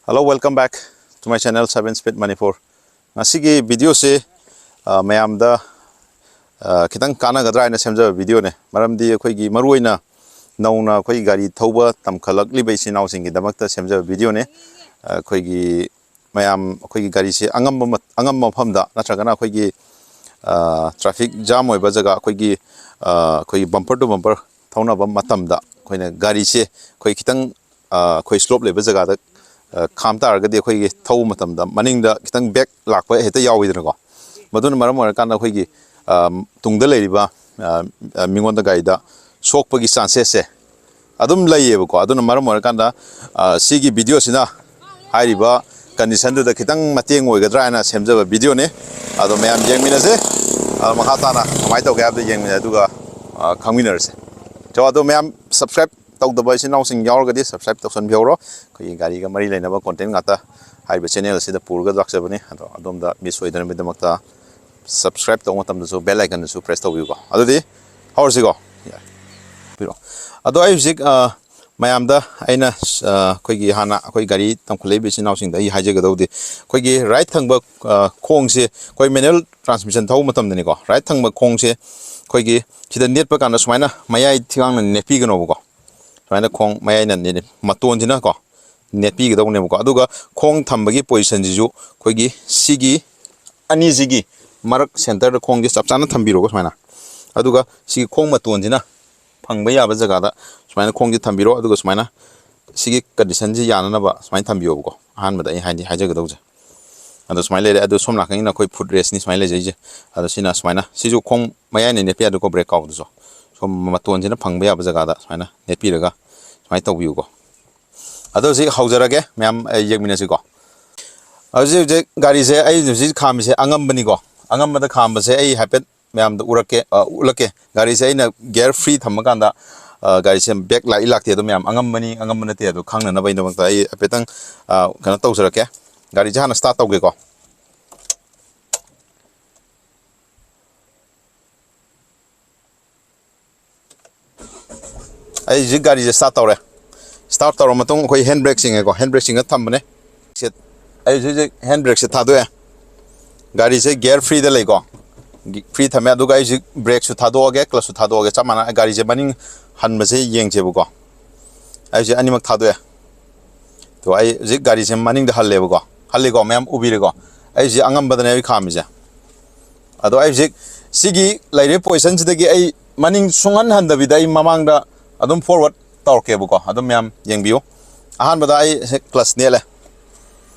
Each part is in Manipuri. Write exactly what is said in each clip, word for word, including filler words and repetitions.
Hello, welcome back to my channel, Seven Speed Manipur. ꯉꯁꯤꯒꯤ ꯚꯤꯗꯤꯑꯣꯁꯦ, ꯑ, ꯃꯌꯥꯝꯗ, ꯑ, ꯈꯤꯇꯪ ꯀꯥꯟꯅꯒꯗ꯭ꯔꯥ ꯍꯥꯏꯅ ꯁꯦꯝꯖꯕ ꯚꯤꯗꯤꯑꯣꯅꯦ꯫ ꯃꯔꯝꯗꯤ ꯑꯩꯈꯣꯏꯒꯤ ꯃꯔꯨꯑꯣꯏꯅ ꯅꯧꯅ ꯑꯩꯈꯣꯏ ꯒꯥꯔꯤ ꯊꯧꯕ ꯇꯝꯈꯠꯂꯛꯂꯤꯕ ꯏꯆꯤꯟ ꯏꯅꯥꯎꯁꯤꯡꯒꯤꯗꯃꯛꯇ ꯁꯦꯝꯖꯕ ꯚꯤꯗꯤꯑꯣꯅꯦ꯫ ꯑ, ꯑꯩꯈꯣꯏꯒꯤ ꯃꯌꯥꯝ ꯑꯩꯈꯣꯏꯒꯤ ꯒꯥꯔꯤꯁꯦ ꯑꯉꯝꯕ ꯃ-, ꯑꯉꯝꯕ ꯃꯐꯝꯗ ꯅꯠꯇ꯭ꯔꯒꯅ ꯑꯩꯈꯣꯏꯒꯤ, ꯑ, traffic jam ꯑꯣꯏꯕ ꯖꯒꯥ, ꯑꯩꯈꯣꯏꯒꯤ, ꯑ, ꯑꯩꯈꯣꯏꯒꯤ bumper to bumper ꯊꯧꯅꯕ ꯃꯇꯝꯗ ꯑꯩꯈꯣꯏꯅ ꯒꯥꯔꯤꯁꯦ ꯑꯩꯈꯣꯏ ꯈꯤꯇꯪ, ꯑ, ꯑꯩꯈꯣꯏ slope ꯂꯩꯕ ꯖꯒꯥꯗ, ꯑ, ꯈꯥꯝ ꯇꯥꯔꯒꯗꯤ ꯑꯩꯈꯣꯏꯒꯤ ꯊꯧꯕ ꯃꯇꯝꯗ ꯃꯅꯤꯡꯗ ꯈꯤꯇꯪ back ꯂꯥꯛꯄ ꯍꯦꯛꯇ ꯌꯥꯎꯋꯤꯗꯅꯀꯣ꯫ ꯃꯗꯨꯅ ꯃꯔꯝ ꯑꯣꯏꯔꯀꯥꯟꯗ ꯑꯩꯈꯣꯏꯒꯤ, ꯑ, ꯇꯨꯡꯗ ꯂꯩꯔꯤꯕ, ꯑ, ꯑ, ꯃꯤꯉꯣꯟꯗ ꯒꯥꯔꯤꯗ ꯁꯣꯛꯄꯒꯤ chances ꯁꯦ ꯑꯗꯨꯝ ꯂꯩꯌꯦꯕꯀꯣ꯫ ꯑꯗꯨꯅ ꯃꯔꯝ ꯑꯣꯏꯔꯀꯥꯟꯗ, ꯑ, ꯁꯤꯒꯤ ꯚꯤꯗꯤꯑꯣꯁꯤꯅ ꯍꯥꯏꯔꯤꯕ condition ꯗꯨꯗ ꯈꯤꯇꯪ ꯃꯇꯦꯡ ꯑꯣꯏꯒꯗ꯭ꯔꯥ ꯍꯥꯏꯅ ꯁꯦꯝꯖꯕ ꯚꯤꯗꯤꯑꯣꯅꯤ꯫ ꯑꯗꯣ ꯃꯌꯥꯝ ꯌꯦꯡꯃꯤꯟꯅꯁꯦ꯫ ꯑꯗꯣ ꯃꯈꯥ ꯇꯥꯅ ꯀꯃꯥꯏꯅ ꯇꯧꯒꯦ ꯍꯥꯏꯕꯗꯣ ꯌꯦꯡꯃꯤꯟꯅꯁꯦ, ꯑꯗꯨꯒ, ꯑ, ꯈꯪꯃꯤꯟꯅꯔꯁꯦ꯫ ꯆꯣ, ꯑꯗꯣ ꯃꯌꯥꯝ subscribe ꯇꯧꯗꯕ ꯏꯆꯤꯟ ꯏꯅꯥꯎꯁꯤꯡ ꯌꯥꯎꯔꯒꯗꯤ subscribe ꯇꯧꯁꯟꯕꯤꯍꯧꯔꯣ꯫ ꯑꯩꯈꯣꯏꯒꯤ ꯒꯥꯔꯤꯒ ꯃꯔꯤ ꯂꯩꯅꯕ content ꯉꯥꯛꯇ ꯍꯥꯏꯔꯤꯕ channel ꯑꯁꯤꯗ ꯄꯨꯔꯒ ꯂꯥꯛꯆꯕꯅꯤ꯫ ꯑꯗꯣ ꯑꯗꯣꯝꯗ miss ꯑꯣꯏꯗꯅꯕꯒꯤꯗꯃꯛꯇ subscribe ꯇꯧꯕ ꯃꯇꯝꯗꯁꯨ bell icon ꯗꯨꯁꯨ press ꯇꯧꯕꯤꯌꯨꯀꯣ꯫ ꯑꯗꯨꯗꯤ ꯍꯧꯔꯁꯤꯀꯣ꯫ ꯄꯤꯔꯛꯑꯣ꯫ ꯑꯗꯣ ꯑꯩ ꯍꯧꯖꯤꯛ, ꯑ, ꯃꯌꯥꯝꯗ ꯑꯩꯅ, ꯑ, ꯑꯩꯈꯣꯏꯒꯤ ꯍꯥꯟꯅ ꯑꯩꯈꯣꯏ ꯒꯥꯔꯤ ꯇꯝꯈꯠꯂꯛꯏꯕ ꯏꯆꯤꯟ ꯏꯅꯥꯎꯁꯤꯡꯗ ꯑꯩ ꯍꯥꯏꯖꯒꯗꯧꯗꯤ, ꯑꯩꯈꯣꯏꯒꯤ right ꯊꯪꯕ, ꯑ, ꯈꯣꯡꯁꯦ ꯑꯩꯈꯣꯏ manual transmission ꯊꯧꯕ ꯃꯇꯝꯗꯅꯤꯀꯣ, right ꯊꯪꯕ ꯈꯣꯡꯁꯦ ꯑꯩꯈꯣꯏꯒꯤ ꯁꯤꯗ ꯅꯦꯠꯄ ꯀꯥꯟꯗ ꯁꯨꯃꯥꯏꯅ ꯃꯌꯥꯏ ꯊꯤꯒꯥꯡꯅ ꯅꯦꯠꯄꯤꯒꯅꯣꯕꯀꯣ꯫ ꯁꯨꯃꯥꯏꯅ ꯈꯣꯡ ꯃꯌꯥꯏꯅ ꯅꯦꯠ-, ꯃꯇꯣꯟꯁꯤꯅꯀꯣ ꯅꯦꯠꯄꯤꯒꯗꯧꯅꯦꯕꯀꯣ꯫ ꯑꯗꯨꯒ ꯈꯣꯡ ꯊꯝꯕꯒꯤ position ꯁꯤꯁꯨ ꯑꯩꯈꯣꯏꯒꯤ ꯁꯤꯒꯤ ꯑꯅꯤꯁꯤꯒꯤ ꯃꯔꯛ center ꯗ ꯈꯣꯡꯁꯦ ꯆꯞ ꯆꯥꯅ ꯊꯝꯕꯤꯔꯣꯀꯣ ꯁꯨꯃꯥꯏꯅ꯫ ꯑꯗꯨꯒ ꯁꯤꯒꯤ ꯈꯣꯡ ꯃꯇꯣꯟꯁꯤꯅ ꯐꯪꯕ ꯌꯥꯕ ꯖꯒꯥꯗ ꯁꯨꯃꯥꯏꯅ ꯈꯣꯡꯁꯦ ꯊꯝꯕꯤꯔꯣ꯫ ꯑꯗꯨꯒ ꯁꯨꯃꯥꯏꯅ ꯁꯤꯒꯤ condition ꯁꯤ ꯌꯥꯅꯅꯕ ꯁꯨꯃꯥꯏꯅ ꯊꯝꯕꯤꯌꯣꯕꯀꯣ꯫ ꯑꯍꯥꯟꯕꯗ ꯑꯩ ꯍꯥꯏꯗꯤ ꯍꯥꯏꯖꯒꯗꯧꯁꯦ꯫ ꯑꯗꯣ ꯁꯨꯃꯥꯏꯅ ꯂꯩꯔꯦ꯫ ꯑꯗꯣ ꯁꯣꯝ ꯅꯥꯀꯟꯒꯤꯅ ꯑꯩꯈꯣꯏ foot rest ꯅꯤ ꯁꯨꯃꯥꯏꯅ ꯂꯩꯖꯩꯁꯦ꯫ ꯑꯗꯣ ꯁꯤꯅ ꯁꯨꯃꯥꯏꯅ, ꯁꯤꯁꯨ ꯈꯣꯡ ꯃꯌꯥꯏꯅ ꯅꯦꯠꯄ ꯌꯥꯗꯦꯀꯣ, brake ꯀꯥꯎꯕꯗꯨꯁꯨ꯫ ꯁꯣꯝ ꯃꯇꯣꯟꯁꯤꯅ ꯐꯪꯕ ꯌꯥꯕ ꯖꯒꯥꯗ ꯁꯨꯃꯥꯏꯅ ꯅꯦꯠꯄꯤꯔꯒ ꯁꯨꯃꯥꯏꯅ ꯇꯧꯕꯤꯌꯨꯀꯣ꯫ ꯑꯗꯣ ꯍꯧꯖꯤꯛ ꯍꯧꯖꯔꯒꯦ ꯃꯌꯥꯝ, ꯑ, ꯌꯦꯡꯃꯤꯟꯅꯁꯤꯀꯣ꯫ ꯍꯧꯖꯤꯛ ꯍꯧꯖꯤꯛ ꯒꯥꯔꯤꯁꯦ ꯑꯩ ꯍꯧꯖꯤꯛ ꯈꯥꯝꯃꯤꯁꯦ ꯑꯉꯝꯕꯅꯤꯀꯣ꯫ ꯑꯉꯝꯕꯗ ꯈꯥꯝꯕꯁꯦ ꯑꯩ ꯍꯥꯏꯐꯦꯠ ꯃꯌꯥꯝꯗ ꯎꯔꯛꯀꯦ, ꯑ, ꯎꯠꯂꯛꯀꯦ꯫ ꯒꯥꯔꯤꯁꯦ ꯑꯩꯅ gear free ꯊꯝꯃꯀꯥꯟꯗ, ꯑ, ꯒꯥꯔꯤꯁꯦ back ꯂꯥꯛꯏ ꯂꯥꯛꯇꯦ ꯑꯗꯣ ꯃꯌꯥꯝ ꯑꯉꯝꯕꯅꯤ, ꯑꯉꯝꯕ ꯅꯠꯇꯦ ꯑꯗꯣ ꯈꯪꯅꯅꯕꯒꯤꯗꯃꯛꯇ ꯑꯩ ꯍꯥꯏꯐꯦꯠꯇꯪ, ꯑ, ꯀꯩꯅꯣ ꯇꯧꯖꯔꯛꯀꯦ꯫ ꯒꯥꯔꯤꯁꯦ ꯍꯥꯟꯅ start ꯇꯧꯒꯦꯀꯣ꯫ ꯑꯩ ꯍꯧꯖꯤꯛ ꯒꯥꯔꯤꯁꯦ start ꯇꯧꯔꯦ꯫ Start ꯇꯧꯔ ꯃꯇꯨꯡ ꯑꯩꯈꯣꯏ hand brake ꯆꯤꯡꯉꯦꯀꯣ, hand brake ꯆꯤꯡꯉ ꯊꯝꯕꯅꯦ꯫ ꯁꯦ, ꯑꯩ ꯍꯧꯖꯤꯛ ꯍꯧꯖꯤꯛ ꯍꯦꯟ ꯕ꯭ꯔꯦꯛꯁꯦ ꯊꯥꯗꯣꯛꯑꯦ꯫ ꯒꯥꯔꯤꯁꯦ ꯒꯤꯌꯔ ꯐ꯭ꯔꯤꯗ ꯂꯩꯀꯣ, ꯐ꯭ꯔꯤ ꯊꯝꯃꯦ꯫ ꯑꯗꯨꯒ ꯑꯩ ꯍꯧꯖꯤꯛ ꯕ꯭ꯔꯦꯛꯁꯨ ꯊꯥꯗꯣꯛꯑꯒꯦ, ꯀ꯭ꯂꯁꯁꯨ ꯊꯥꯗꯣꯛꯑꯒꯦ, ꯆꯞ ꯃꯥꯟꯅꯅ ꯒꯥꯔꯤꯁꯦ ꯃꯅꯤꯡ ꯍꯟꯕꯁꯦ ꯌꯦꯡꯁꯦꯕꯀꯣ꯫ ꯑꯩ ꯍꯧꯖꯤꯛ ꯑꯅꯤꯃꯛ ꯊꯥꯗꯣꯛꯑꯦ꯫ ꯇꯣ, ꯑꯩ ꯍꯧꯖꯤꯛ ꯒꯥꯔꯤꯁꯦ ꯃꯅꯤꯡꯗ ꯍꯜꯂꯦꯕꯀꯣ, ꯍꯜꯂꯤꯀꯣ, ꯃꯌꯥꯝ ꯎꯕꯤꯔꯦꯀꯣ꯫ ꯑꯩ ꯍꯧꯖꯤꯛ ꯑꯉꯝꯕꯗꯅꯦ ꯑꯩ ꯈꯥꯝꯃꯤꯁꯦ꯫ ꯑꯗꯣ ꯑꯩ ꯍꯧꯖꯤꯛ ꯁꯤꯒꯤ ꯂꯩꯔꯤꯕ ꯄꯣꯖꯤꯁꯟꯁꯤꯗꯒꯤ ꯑꯩ ꯃꯅꯤꯡ ꯁꯨꯡꯍꯟ ꯍꯟꯗꯕꯤꯗ ꯑꯩ ꯃꯃꯥꯡꯗ ꯑꯗꯨꯝ ꯐꯣꯔꯋꯥꯔꯗ ꯇꯧꯔꯛꯀꯦꯕꯀꯣ꯫ ꯑꯗꯨꯝ ꯃꯌꯥꯝ ꯌꯦꯡꯕꯤꯌꯨ꯫ ꯑꯍꯥꯟꯕꯗ ꯑꯩ ꯁꯦ ꯀ꯭ꯂꯁ ꯅꯦꯠꯂꯦ,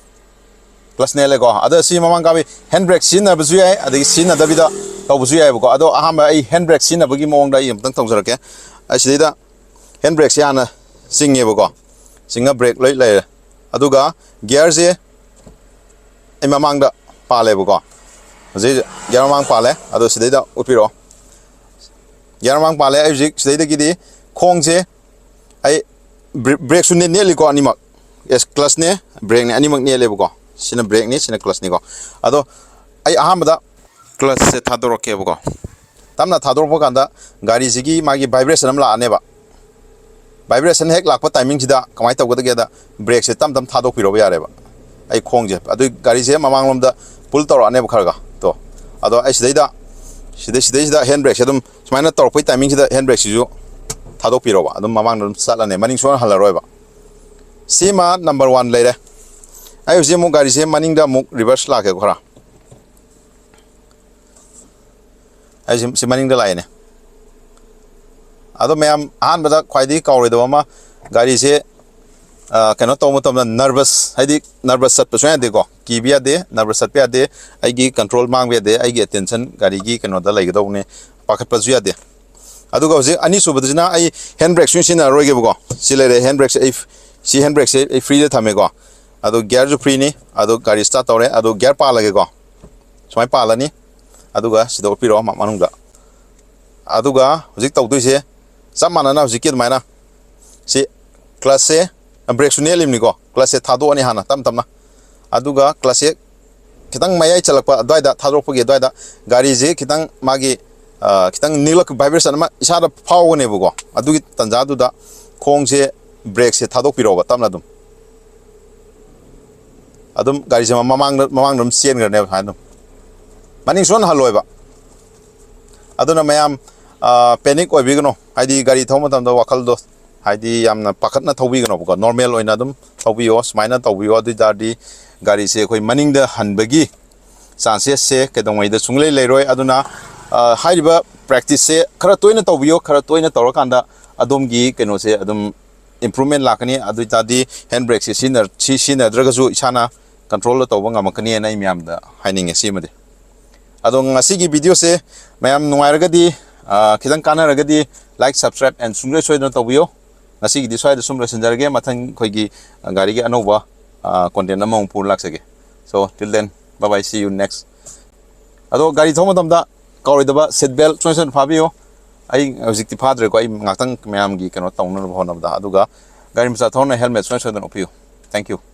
ꯀ꯭ꯂꯁ ꯅꯦꯠꯂꯦꯀꯣ꯫ ꯑꯗꯣ ꯁꯤ ꯃꯃꯥꯡ ꯀꯥꯕꯤ ꯍꯦꯟ ꯕ꯭ꯔꯦꯛ ꯁꯤꯖꯤꯟꯅꯕꯁꯨ ꯌꯥꯏ, ꯑꯗꯒꯤ ꯁꯤꯖꯤꯟꯅꯗꯕꯤꯗ ꯇꯧꯕꯁꯨ ꯌꯥꯏꯕꯀꯣ꯫ ꯑꯗꯣ ꯑꯍꯥꯟꯕ ꯑꯩ ꯍꯦꯟ ꯕ꯭ꯔꯦꯛ ꯁꯤꯖꯤꯟꯅꯕꯒꯤ ꯃꯑꯣꯡꯗ ꯑꯩ ꯑꯃꯨꯛꯇꯪ ꯇꯧꯖꯔꯛꯀꯦ꯫ ꯑꯩ ꯁꯤꯗꯩꯗ ꯍꯦꯟ ꯕ꯭ꯔꯦꯛꯁꯦ ꯍꯥꯟꯅ ꯆꯤꯡꯉꯦꯕꯀꯣ꯫ ꯆꯤꯡꯉ ꯕ꯭ꯔꯦꯛ ꯂꯣꯏ ꯂꯩꯔꯦ꯫ ꯑꯗꯨꯒ ꯒꯤꯌꯔꯁꯦ ꯑꯩ ꯃꯃꯥꯡꯗ ꯄꯥꯜꯂꯦꯕꯀꯣ꯫ ꯍꯧꯖꯤꯛ ꯒꯤꯌꯔ ꯃꯃꯥꯡ ꯄꯥꯜꯂꯦ꯫ ꯑꯗꯣ ꯁꯤꯗꯩꯗ ꯎꯠꯄꯤꯔꯛꯑꯣ꯫ ꯒꯤꯌꯔ ꯃꯃꯥꯡ ꯄꯥꯜꯂꯦ꯫ ꯑꯩ ꯍꯧꯖꯤꯛ ꯁꯤꯗꯩꯗꯒꯤꯗꯤ ꯈꯣꯡꯁꯦ ꯑꯩ ꯕ꯭ꯔꯦ-, ꯕ꯭ꯔꯦꯛꯁꯨ ꯅꯦ-, ꯅꯦꯠꯂꯤꯀꯣ ꯑꯅꯤꯃꯛ꯫ ꯑꯦꯁ, ꯀ꯭ꯂꯁꯅꯦ, ꯕ꯭ꯔꯦꯛꯅꯦ, ꯑꯅꯤꯃꯛ ꯅꯦꯠꯂꯦꯕꯀꯣ꯫ ꯁꯤꯅ ꯕ꯭ꯔꯦꯛꯅꯤ, ꯁꯤꯅ ꯀ꯭ꯂꯁꯅꯤꯀꯣ꯫ ꯑꯗꯣ ꯑꯩ ꯑꯍꯥꯟꯕꯗ ꯀ꯭ꯂꯁꯁꯦ ꯊꯥꯗꯣꯔꯛꯀꯦꯕꯀꯣ꯫ ꯇꯞꯅ ꯊꯥꯗꯣꯔꯛꯄ ꯀꯥꯟꯗ ꯒꯥꯔꯤꯁꯤꯒꯤ ꯃꯥꯒꯤ ꯚꯥꯏꯕ꯭ꯔꯦꯁꯟ ꯑꯃ ꯂꯥꯛꯑꯅꯦꯕ꯫ ꯚꯥꯏꯕ꯭ꯔꯦꯁꯟ ꯍꯦꯛ ꯂꯥꯛꯄ ꯇꯥꯏꯃꯤꯡꯁꯤꯗ ꯀꯃꯥꯏꯅ ꯇꯧꯒꯗꯒꯦꯗ, ꯕ꯭ꯔꯦꯛꯁꯦ ꯇꯞ ꯇꯞ ꯊꯥꯗꯣꯛꯄꯤꯔꯕ ꯌꯥꯔꯦꯕ꯫ ꯑꯩ ꯈꯣꯡꯁꯦ ꯑꯗꯨꯏ ꯒꯥꯔꯤꯁꯦ ꯃꯃꯥꯡꯂꯣꯝꯗ ꯄꯨꯜ ꯇꯧꯔꯛꯑꯅꯦꯕ ꯈꯔꯒ꯫ ꯇꯣ, ꯑꯗꯣ ꯑꯩ ꯁꯤꯗꯩꯗ, ꯁꯤꯗꯩ, ꯁꯤꯗꯩꯁꯤꯗ ꯍꯦꯟ ꯕ꯭ꯔꯦꯛꯁꯦ ꯑꯗꯨꯝ ꯁꯨꯃꯥꯏꯅ ꯇꯧꯔꯛꯄꯩ ꯇꯥꯏꯃꯤꯡꯁꯤꯗ ꯍꯦꯟ ꯕ꯭ꯔꯦꯛꯁꯤꯁꯨ ꯊꯥꯗꯣꯛꯄꯤꯔꯣꯕ꯫ ꯑꯗꯨꯝ ꯃꯃꯥꯡꯗ ꯑꯗꯨꯝ ꯆꯠꯂꯅꯤ, ꯃꯅꯤꯡ ꯁꯨꯡꯍꯟ ꯍꯜꯂꯔꯣꯏꯕ꯫ ꯁꯤꯃ ꯅꯝꯕꯔ ꯋꯥꯟ ꯂꯩꯔꯦ꯫ ꯑꯩ ꯍꯧꯖꯤꯛ ꯑꯃꯨꯛ ꯒꯥꯔꯤꯁꯦ ꯃꯅꯤꯡꯗ ꯑꯃꯨꯛ ꯔꯤꯚꯔꯁ ꯂꯥꯛꯀꯦꯀꯣ ꯈꯔ꯫ ꯑꯩ ꯁꯤ, ꯁꯤ ꯃꯅꯤꯡꯗ ꯂꯥꯛꯑꯦꯅꯦ꯫ ꯑꯗꯣ ꯃꯌꯥꯝ, ꯑꯍꯥꯟꯕꯗ ꯈ꯭ꯋꯥꯏꯗꯒꯤ ꯀꯥꯎꯔꯣꯏꯗꯕ ꯑꯃ, ꯒꯥꯔꯤꯁꯦ, ꯑ, ꯀꯩꯅꯣ ꯇꯧꯕ ꯃꯇꯝꯗ ꯅꯔꯚꯁ, ꯍꯥꯏꯗꯤ ꯅꯔꯚꯁ ꯆꯠꯄ ꯁꯨꯡꯌꯥ ꯌꯥꯗꯦꯀꯣ, ꯀꯤꯕ ꯌꯥꯗꯦ, ꯅꯔꯚꯁ ꯆꯠꯄ ꯌꯥꯗꯦ, ꯑꯩꯒꯤ ꯀꯟꯇ꯭ꯔꯣꯜ ꯃꯥꯡꯕ ꯌꯥꯗꯦ, ꯑꯩꯒꯤ ꯑꯦꯇꯦꯟꯁꯟ ꯒꯥꯔꯤꯒꯤ ꯀꯩꯅꯣꯗ ꯂꯩꯒꯗꯧꯕꯅꯦ, ꯄꯥꯈꯠꯄꯁꯨ ꯌꯥꯗꯦ꯫ ꯑꯗꯨꯒ ꯍꯧꯖꯤꯛ ꯑꯅꯤꯁꯨꯕꯗꯁꯤꯅ ꯑꯩ ꯍꯦꯟ ꯕ꯭ꯔꯦꯛ ꯁꯨꯡ ꯁꯤꯖꯤꯟꯅꯔꯔꯣꯏꯒꯦꯕꯀꯣ꯫ ꯁꯤ ꯂꯩꯔꯦ, ꯍꯦꯟ ꯕ꯭ꯔꯦꯛꯁꯦ ꯑꯩ, ꯁꯤ ꯍꯦꯟ ꯕ꯭ꯔꯦꯛꯁꯦ ꯑꯩ ꯐ꯭ꯔꯤꯗ ꯊꯝꯃꯦꯀꯣ꯫ ꯑꯗꯣ ꯒꯤꯌꯔꯁꯨ ꯐ꯭ꯔꯤꯅꯤ, ꯑꯗꯣ ꯒꯥꯔꯤ ꯁ꯭ꯇꯥꯔꯠ ꯇꯧꯔꯦ, ꯑꯗꯣ ꯒꯤꯌꯔ ꯄꯥꯜꯂꯒꯦꯀꯣ꯫ ꯁꯨꯃꯥꯏꯅ ꯄꯥꯜꯂꯅꯤ, ꯑꯗꯨꯒ ꯁꯤꯗ ꯎꯠꯄꯤꯔꯛꯑꯣ ꯃ-, ꯃꯅꯨꯡꯗ꯫ ꯑꯗꯨꯒ ꯍꯧꯖꯤꯛ ꯇꯧꯗꯣꯏꯁꯦ ꯆꯞ ꯃꯥꯟꯅꯅ ꯍꯧꯖꯤꯛꯀꯤ ꯑꯗꯨꯃꯥꯏꯅ ꯁꯤ ꯀ꯭ꯂꯁꯁꯦ, ꯕ꯭ꯔꯦꯛꯁꯨ ꯅꯦꯠꯂꯤꯕꯅꯤꯀꯣ, ꯀ꯭ꯂꯁꯁꯦ ꯊꯥꯗꯣꯛꯑꯅꯤ ꯍꯥꯟꯅ ꯇꯞ ꯇꯞꯅ, ꯑꯗꯨꯒ ꯀ꯭ꯂꯁꯁꯦ ꯈꯤꯇꯪ ꯃꯌꯥꯏ ꯆꯜꯂꯛꯄ ꯑꯗꯨꯋꯥꯏꯗ, ꯊꯥꯗꯣꯔꯛꯄꯒꯤ ꯑꯗꯨꯋꯥꯏꯗ ꯒꯥꯔꯤꯁꯦ ꯈꯤꯇꯪ ꯃꯥꯒꯤ, ꯑ, ꯈꯤꯇꯪ ꯅꯤꯛꯂꯛ, ꯚꯥꯏꯕ꯭ꯔꯦꯁꯟ ꯑꯃ ꯏꯁꯥꯗ ꯐꯥꯎꯒꯅꯦꯕꯀꯣ꯫ ꯑꯗꯨꯒꯤ ꯇꯥꯟꯖꯥꯗꯨꯗ ꯈꯣꯡꯁꯦ ꯕ꯭ꯔꯦꯛꯁꯦ ꯊꯥꯗꯣꯛꯄꯤꯔꯣꯕ ꯇꯞꯅ ꯑꯗꯨꯝ꯫ ꯑꯗꯨꯝ ꯒꯥꯔꯤꯁꯦ ꯃꯃꯥꯡꯗ ꯃꯃꯥꯡꯗ ꯑꯗꯨꯝ ꯆꯦꯟꯈ꯭ꯔꯅꯦꯕ ꯁꯨꯃꯥꯏꯅ ꯑꯗꯨꯝ꯫ ꯃꯅꯤꯡ ꯁꯨꯍꯟ ꯍꯜꯂꯣꯏꯕ꯫ ꯑꯗꯨꯅ ꯃꯌꯥꯝ ꯄꯦꯅꯤꯛ ꯑꯣꯏꯕꯤꯒꯅꯣ, ꯍꯥꯏꯗꯤ ꯒꯥꯔꯤ ꯊꯧꯕ ꯃꯇꯝꯗ ꯋꯥꯈꯜꯗꯣ ꯍꯥꯏꯗꯤ ꯌꯥꯝꯅ ꯄꯥꯈꯠꯅ ꯊꯧꯕꯤꯒꯅꯣꯕꯀꯣ, ꯅꯣꯔꯃꯦꯜ ꯑꯣꯏꯅ ꯑꯗꯨꯝ ꯊꯧꯕꯤꯌꯣ꯫ ꯁꯨꯃꯥꯏꯅ ꯇꯧꯕꯤꯌꯣ, ꯑꯗꯨ ꯑꯣꯏ ꯇꯥꯔꯗꯤ ꯒꯥꯔꯤꯁꯦ ꯑꯩꯈꯣꯏ ꯃꯅꯤꯡꯗ ꯍꯟꯕꯒꯤ ꯆꯥꯟꯁꯦꯁꯁꯦ ꯀꯩꯗꯧꯉꯩꯗ ꯁꯨꯡꯂꯩ ꯂꯩꯔꯣꯏ꯫ ꯑꯗꯨꯅ ꯍꯥꯏꯔꯤꯕ ꯄ꯭ꯔꯦꯛꯇꯤꯁꯁꯦ ꯈꯔ ꯇꯣꯏꯅ ꯇꯧꯕꯤꯌꯣ꯫ ꯈꯔ ꯇꯣꯏꯅ ꯇꯧꯔꯀꯥꯟꯗ ꯑꯗꯣꯝꯒꯤ ꯀꯩꯅꯣꯁꯦ ꯑꯗꯨꯝ ꯏꯝꯄ꯭ꯔꯨꯚꯃꯦꯟ ꯂꯥꯛꯀꯅꯤ꯫ ꯑꯗꯨ ꯑꯣꯏ ꯇꯥꯔꯗꯤ ꯍꯦꯟ ꯕ꯭ꯔꯦꯛꯁꯦ ꯁꯤꯖꯤꯟꯅ ꯁꯤ ꯁꯤꯖꯤꯟꯅꯗ꯭ꯔꯒꯁꯨ ꯏꯁꯥꯅ ꯀꯟꯇ꯭ꯔꯣꯜꯗ ꯇꯧꯕ ꯉꯝꯃꯛꯀꯅꯤꯅ ꯑꯩ ꯃꯌꯥꯝꯗ ꯍꯥꯏꯅꯤꯡꯉꯦ꯫ ꯁꯤꯃꯗꯤ ꯑꯗꯣ ꯉꯁꯤꯒꯤ ꯚꯤꯗꯤꯑꯣꯁꯦ ꯃꯌꯥꯝ ꯅꯨꯡꯉꯥꯏꯔꯒꯗꯤ, ꯈꯤꯇꯪ ꯀꯥꯟꯅꯔꯒꯗꯤ, ꯂꯥꯏꯛ, ꯁꯕꯁꯀ꯭ꯔꯥꯏꯕ ꯑꯦꯟ ꯁꯨꯡꯁꯣꯏ ꯁꯣꯏꯗꯅ ꯇꯧꯕꯤꯌꯣ꯫ ꯉꯁꯤꯒꯤꯗꯤ ꯁ꯭ꯋꯥꯏꯗ ꯁꯨꯝ ꯂꯣꯏꯁꯤꯟꯖꯔꯒꯦ꯫ ꯃꯊꯪ ꯑꯩꯈꯣꯏꯒꯤ ꯒꯥꯔꯤꯒꯤ ꯑꯅꯧꯕ ꯀꯣꯟꯇꯦꯟ ꯑꯃꯃꯨꯛ ꯄꯨꯔ ꯂꯥꯛꯆꯒꯦ꯫ So till then, bye bye, see you next. ꯑꯗꯣ ꯒꯥꯔꯤ ꯊꯧꯕ ꯃꯇꯝꯗ ꯀꯥꯎꯔꯣꯏꯗꯕ ꯁꯤꯠ ꯕꯦꯜ ꯁꯣꯏ ꯁꯣꯏꯗꯅ ꯐꯥꯕꯤꯌꯨ꯫ ꯑꯩ ꯍꯧꯖꯤꯛꯇꯤ ꯐꯥꯗ꯭ꯔꯦꯀꯣ, ꯑꯩ ꯉꯥꯛꯇꯪ ꯃꯌꯥꯝꯒꯤ ꯀꯩꯅꯣ ꯇꯧꯅꯅꯕ ꯍꯣꯠꯅꯕꯗ꯫ ꯑꯗꯨꯒ ꯒꯥꯔꯤ ꯃꯆꯥ ꯊꯧꯔꯅ ꯍꯦꯜꯃꯦꯠ ꯁꯣꯏ ꯁꯣꯏꯗꯅ ꯎꯞꯄꯤꯌꯨ꯫ Thank you.